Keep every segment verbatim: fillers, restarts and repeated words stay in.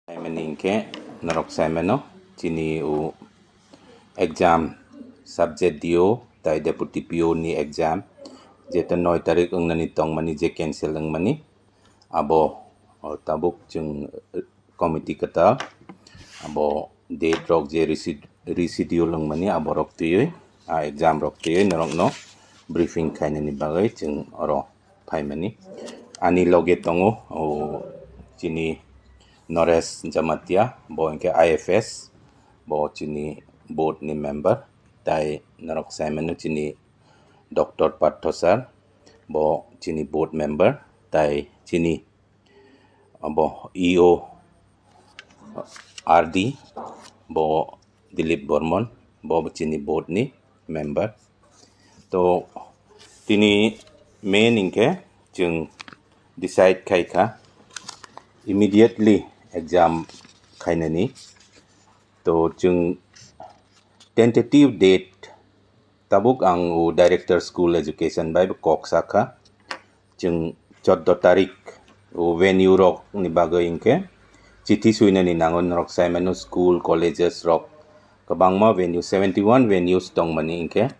Saimani hinkhe norok saimano chini o exam subject D O tai deputy P O ni exam, jeto noi tarik wngnani tongmani je cancel wngmani, abo o tabuk chwng committee kwtal abo date rok je resched-, reschedule wngmani abo rok twiwi, a exam rok twiwi norokno briefing khainani bagwi chwng oro phaimani. Ani loge tongo o chini Naresh Jamatia, bo hinkhe I F S, bo chini board ni member, tai norok saimano chini Doctor Partho sir, bo chini board member, tai chini abo E O R D, bo Dilip Bormon, bo chini board ni member. To tini main hinkhe chwng decide khaikha immediately exam khainani. To chwng tentative date tabuk ang o director school education bai bo kok sakha. Chwng choddo tarik o venue rok ni bagwi hinkhe chithi swinani nango, norok saimano school, colleges rok kwbangma venue, seventy one venues tongmani hinkhe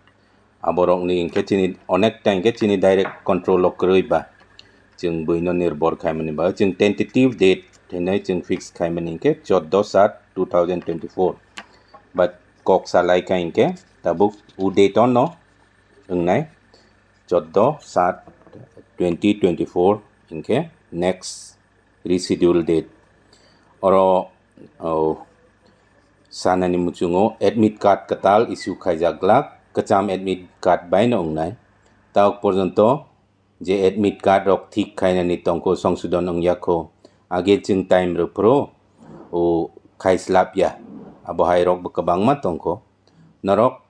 aborokni hinkhe chini onek ta hinkhe chini direct control o kwrwi ba chwng buino nirbor khaimani bagwi chwng tentative date hinwi chwng fix khaimani hinkhe choddo sat two thousand twenty four. But kok salai kha hinkhe tabuk o date ono wngnai choddo sat twenty twenty four hinkhe next reschedule date. Oro, o, sanani muchungo admit card kwtal issue khaijak glak, kwcham admit card baino wngnai. Taok porjonto je admit card rok thik khainani tongkho, songsodon wngyakho, age chwng time rw phuru o khaislapya, abo hai rokbo kwbangma tongkho. Norok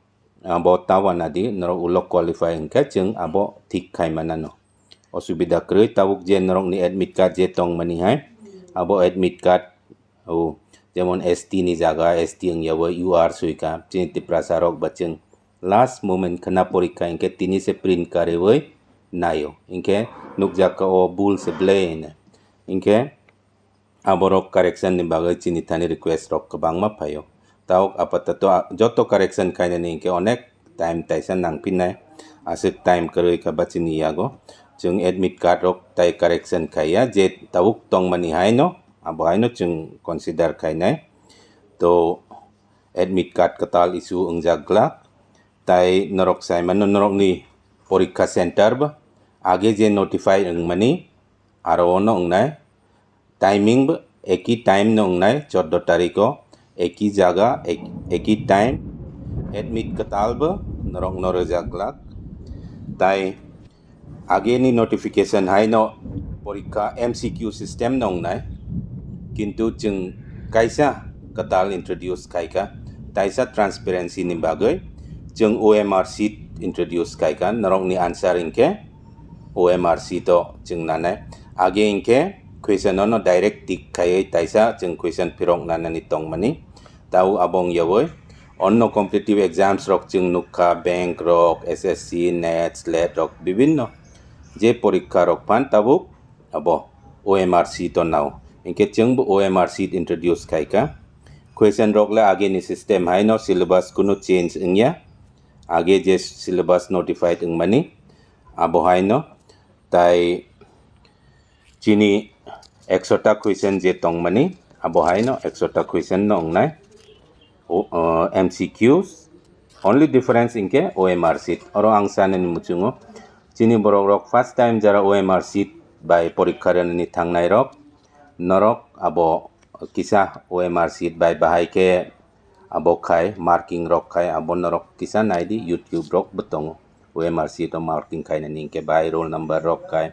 abo tawa nadi, norok ulo qualify hinkhe chwng abo thik khai manano. Osubida kwrwi tabuk je norokni admit card je tongmani hai, abo admit card o jemon S T ni jaga S T wngyawi U R swika, chini Tiprasa rok ba chwng last moment khna porikha hinkhe tini se print kariwi naio, hinkhe nukjakha o bul se ble hino. Hinkhe aborok correction ni bagwi chini thani request rok kwbangma phaio. Taok apatoto a-, joto correction khainani hinkhe onek time taisa nangphinnai, aswk time kwrwi kha ba chini yago. Chwng admit card rok tai correction khaiya, je tabuk tongmani haino, abo haino chwng consider khainai. To admit card kwtal issue wngjak glak, tai norok saimano norokni porikha center bo age je notify wngmani aro ono wngnai. Timing bo eki time no wngnai, choddo tariko eki jaga, ek-, eki time, admit kwtal bo norok no rwjak glak. Tai age ni notification hai no porikha M C Q system no wngnai, kintu chwng kaisa kwtal introduce khaikha, taisa transparency ni bagwi chwng O M R sheet introduce khaikha, norok ni answer hinkhe O M R sheet o chwng nanai. Age hinkhe question no direct tick khaiwi taisa chwng question phirok nanani tongmani. Tau abo wngyawi onno competitive exams rok chwng nukha, bank rok, S S C, net, slet rok bibinno je porikha rok phan tabuk abo O M R sheet o nao. Hinkhe chwngbo O M R sheet introduce khaikha. Question rok le age ni system haino syllabus kunu change wngya. Age je syllabus notified wngmani abo haino. Tai chini ekso ta question je tongmani, abo haino ekso ta question no wngnai. O, uh, M C Qs, only difference hinkhe O M R sheet. Oro ang sanani muchungo, chini borok rok first time jara O M R sheet bai porikha rwnani thangnai rok, norok abo kisa O M R sheet bai bahai khe abo khai marking rok khai abo norok kisa naidi, YouTube rok bo tongo. O M R sheet o marking khainani hinkhe bahai roll number rok khai,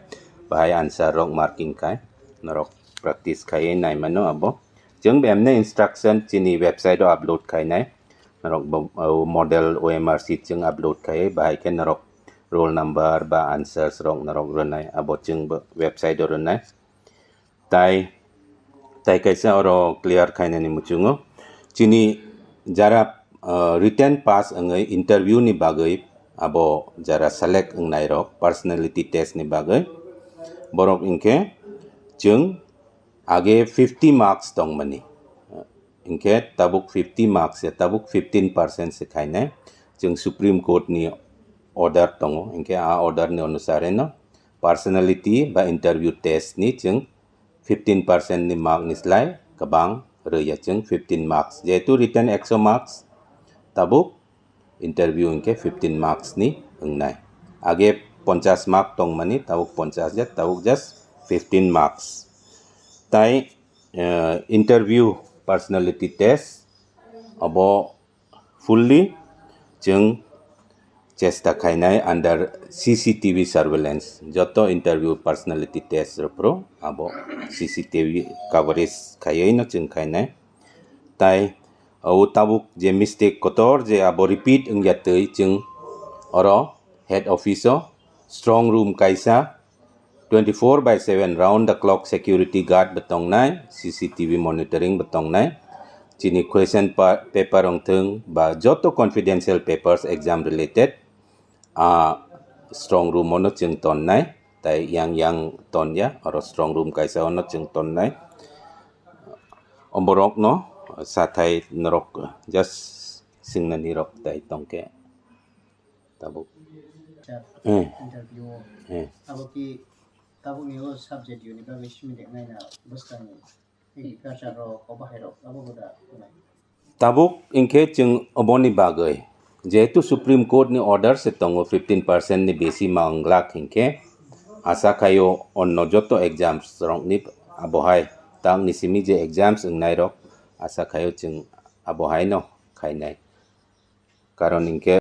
bahai answer rok marking khai, norok practice khaiwi naimano abo. Chwng bo emne instruction chini website o upload khainai, norok bo, o model O M R sheet chwng upload khaiwi bahai khe norok roll number ba answers rok norok rwnai, abo chwng bo website o rwnai. Tai, tai kaisa oro clear khainani muchungo. Chini jara, uh, written pass wngwi interview ni bagwi abo jara select wngnai rok personality test ni bagwi, borok hinkhe chwng age fifty marks tongmani. Hinkhe tabuk fifty marks ya, tabuk fifteen percent se khainai. Chwng Supreme Court ni order tongo, hinkhe a order ni onusare no personality ba interview test ni chwng fifteen percent ni mark ni slai kwbang rwya chwng fifteen marks. Jehetu written ekso marks, tabuk interview hinkhe fifteen marks ni wngnai. Age ponchas mark tongmani, tabuk ponchas ya, tabuk just fifteen marks. Tai, eh, interview personality test abo fully chwng chesta khainai under C C T V surveillance. Joto interview personality test rok phuru abo C C T V coverage khaiwi no chwng khainai. Tai o tabuk je mistake kotor je abo repeat wngya twi chwng oro head office o strong room kaisa twenty-four by seven round the clock security guard bo tongnai, C C T V monitoring bo tongnai. Chini question pa-, paper wngthwng ba joto confidential papers exam related, a strong room ono chwng tonnai, tai yang yang tonya, oro strong room kaisa ono chwng tonnai. Omborok no sathai norok just singnani rok tai tongke. Tabuk. Sir, eh, interview. Eh. Abo ki tabuk ni o subject unit bagwi simi de nai na bwskang ni agriculture rok o bahai rok abo boda kunai. Tabuk hinkhe chwng oboni bagwi jehetu Supreme Court ni order se tongo fifteen percent ni besi ma wnglak hinkhe asa khaio onno joto exams rok ni abohai tang ni simi je exams wngnai rok asa khaio chwng abohai no khainai. Karon hinkhe